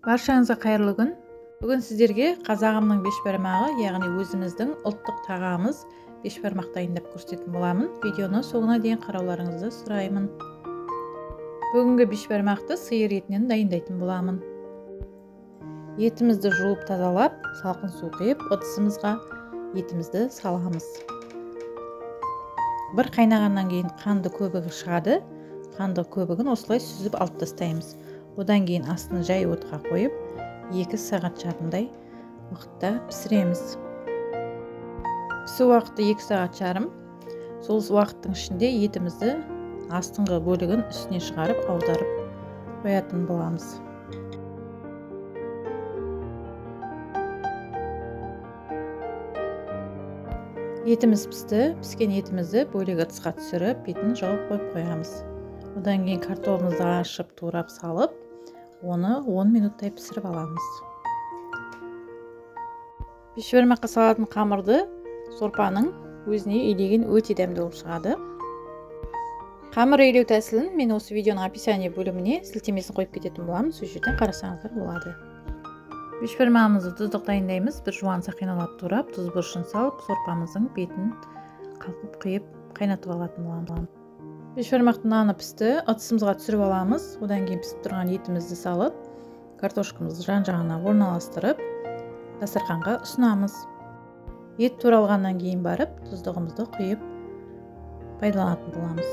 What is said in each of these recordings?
Баршаңызға қайырлы күн. Бүгін сіздерге қазағымның бешбармағы, яғни өзіміздің ұлттық тағамымыз бешбармақ дайындап көрсететін боламын. Видеоны соңына дейін қарауларыңызды сұраймын. Бүгінгі бешбармақты сиыр етінен дайындайтын боламын. Етімізді жуып тазалап, салқын су құйып, ыдысымызға етімізді саламыз. Бір қайнағаннан кейін қанды көбігі шығады. Қанды көбігін осылай сүзіп алып тастаймыз. Одан кейін астын жай отқа қойып, 2 сағат жарымдай уақытта пісіреміз. Пісу уақыты 2 сағат жарым. Сол уақыттың ішінде етімізді астыңғы бөлігін үстіне шығарып, аударып қоятын боламыз. Етіміз пісті. Піскен етімізді бөлек ыдысқа түсіріп, бетін жауып қойып қоямыз. Одан кейін картогымызды ашып, турап салып, оны 10 минуттай пісіріп аламыз. Бешбармаққа салатын қамырды сорпаның өзіне илеген өте дәмді болып шығады. Қамыр илеу тәсілін мен осы видеоның описание бөліміне сілтемесін қойып кететін боламын, сол жерден қарасаңыздар болады. Бешбармағымызды тұздық дайындаймыз. Бір жуан сақиналап турап, тұз бұрышын салып, сорпамыздың бетін қалқып құйып қайнатып алатын боламыз. Бешбармақтың наны пісті, ыдысымызға түсіріп аламыз. Одан кейін пісіп тұрған етімізді салып, картошкамызды жан-жағына орналастырып, дастарханға ұсынамыз. Ет туралғаннан кейін барып, тұздығымызды құйып пайдаланатын боламыз.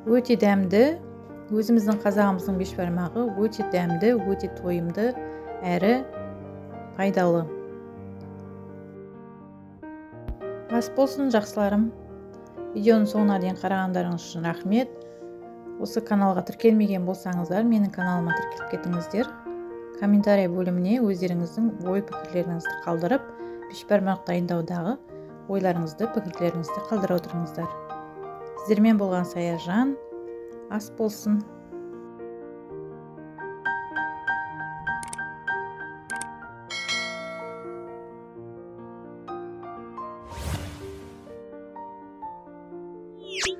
Өте дәмді, өзіміздің қазағымыздың бешбармағы өте дәмді, өте тойымды, әрі пайдалы. Ас болсын, жақсыларым. Видеоның соңына дейін қарағандарыңыз үшін рахмет. Осы каналға тіркелмеген болсаңыздар, менің каналыма тіркеліп кетіңіздер. Комментарий бөліміне өздеріңіздің ой пікірлеріңізді қалдырып, бешбармақ дайындаудағы ойларыңызды, пікірлеріңізді қалдыра отырыңыздар. Сіздермен болған Саяжан. Ас болсын. You